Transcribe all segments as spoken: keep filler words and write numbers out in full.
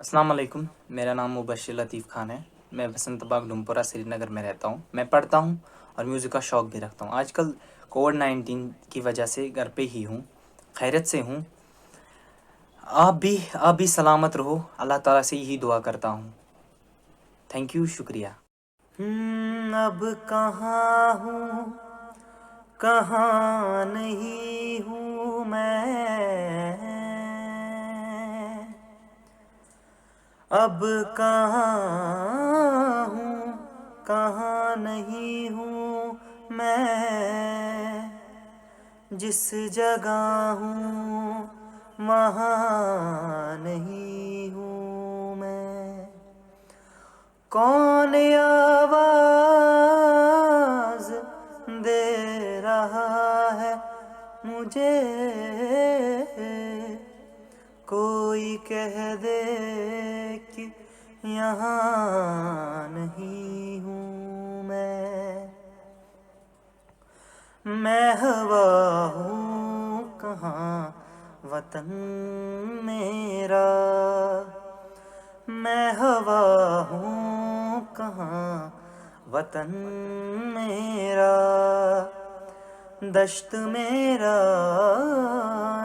السلام علیکم، میرا نام مبشر لطیف خان ہے۔ میں بسنت باغ ڈومپورہ سری نگر میں رہتا ہوں۔ میں پڑھتا ہوں اور میوزک کا شوق بھی رکھتا ہوں۔ آج کل کووڈ نائنٹین کی وجہ سے گھر پہ ہی ہوں، خیریت سے ہوں۔ آپ بھی آپ بھی سلامت رہو، اللہ تعالیٰ سے یہی دعا کرتا ہوں۔ تھینک یو، شکریہ۔ ہم، اب کہاں ہوں، کہاں نہیں ہوں میں، اب کہاں ہوں، کہاں نہیں ہوں میں، جس جگہ ہوں وہاں نہیں ہوں میں۔ کون آواز دے رہا ہے مجھے؟ کوئی کہہ دے کہ یہاں نہیں ہوں میں۔ میں ہوا ہوں کہاں وطن میرا، میں ہوا ہوں کہاں وطن میرا، دشت میرا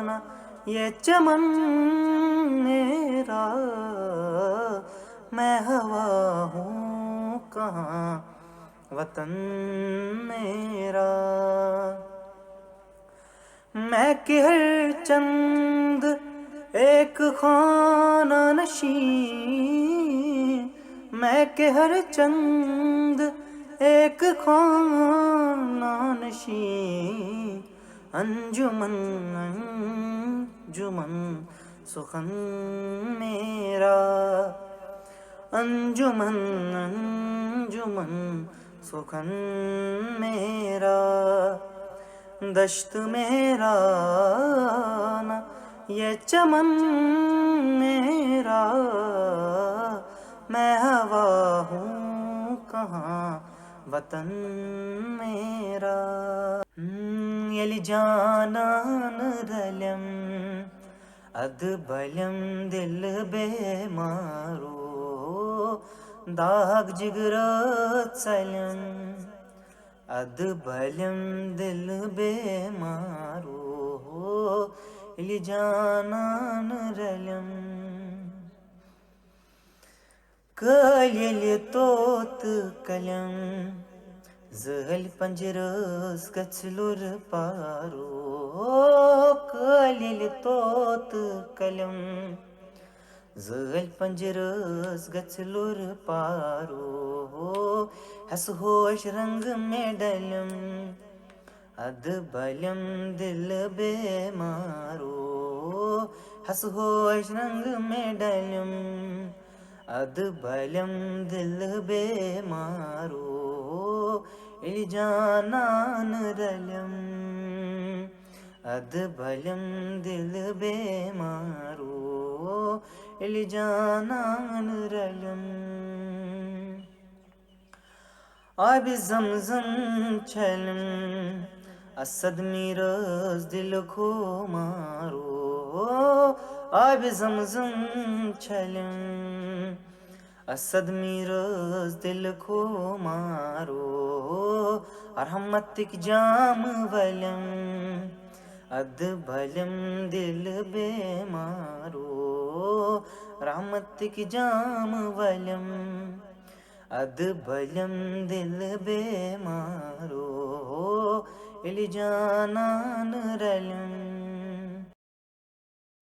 نہ یہ چمن میرا، میں ہوا ہوں کہاں وطن میرا۔ میں کہ ہر چند ایک خانہ نشین، میں کہ ہر چند ایک خانہ نشین، انجمن انجمن سخن میرا، انجمن انجمن سخن میرا، دشت میرا نہ یہ چمن میرا، میں ہوا ہوں کہاں وطن میرا۔ ہم، ییٚلہِ جانان رلیم، ادٕ بلیم دل بیمارو، داغ جگر ژلیم، ادٕ بلیم دل بیمارو، ییٚلہِ جانان رلیم۔ کٲلۍ ییٚلہِ طوطہٕ کلیم، زٲلۍ پنجرس گژھِ لُر پارو۔ کٲلۍ ییٚلہِ طوطہٕ کلیم، زٲلۍ پنجرس گژھِ لُر پارو۔ ہس ہوش رنگ مےٚ ڈلیم، ادٕ بلیم دل بیمارو۔ ہس ہوش رنگ مےٚ ڈلیم، ادٕ بلیم دل بیمارو۔ ییٚلہِ جانان رلیم، ادٕ بلیم دل بیمارو۔ ییٚلہِ جانان رلیم۔ آبِ زمزم چھلم، اسد میرس دل خو مارو۔ آبِ زمزم چھلم، اسد میرس دل خو مارو۔ رحمتک جام ولم، ادٕ بلیم دل بیمارو۔ رحمتک جام ولم، ادٕ بلیم دل بیمارو، ییٚلہِ جانان رلیم۔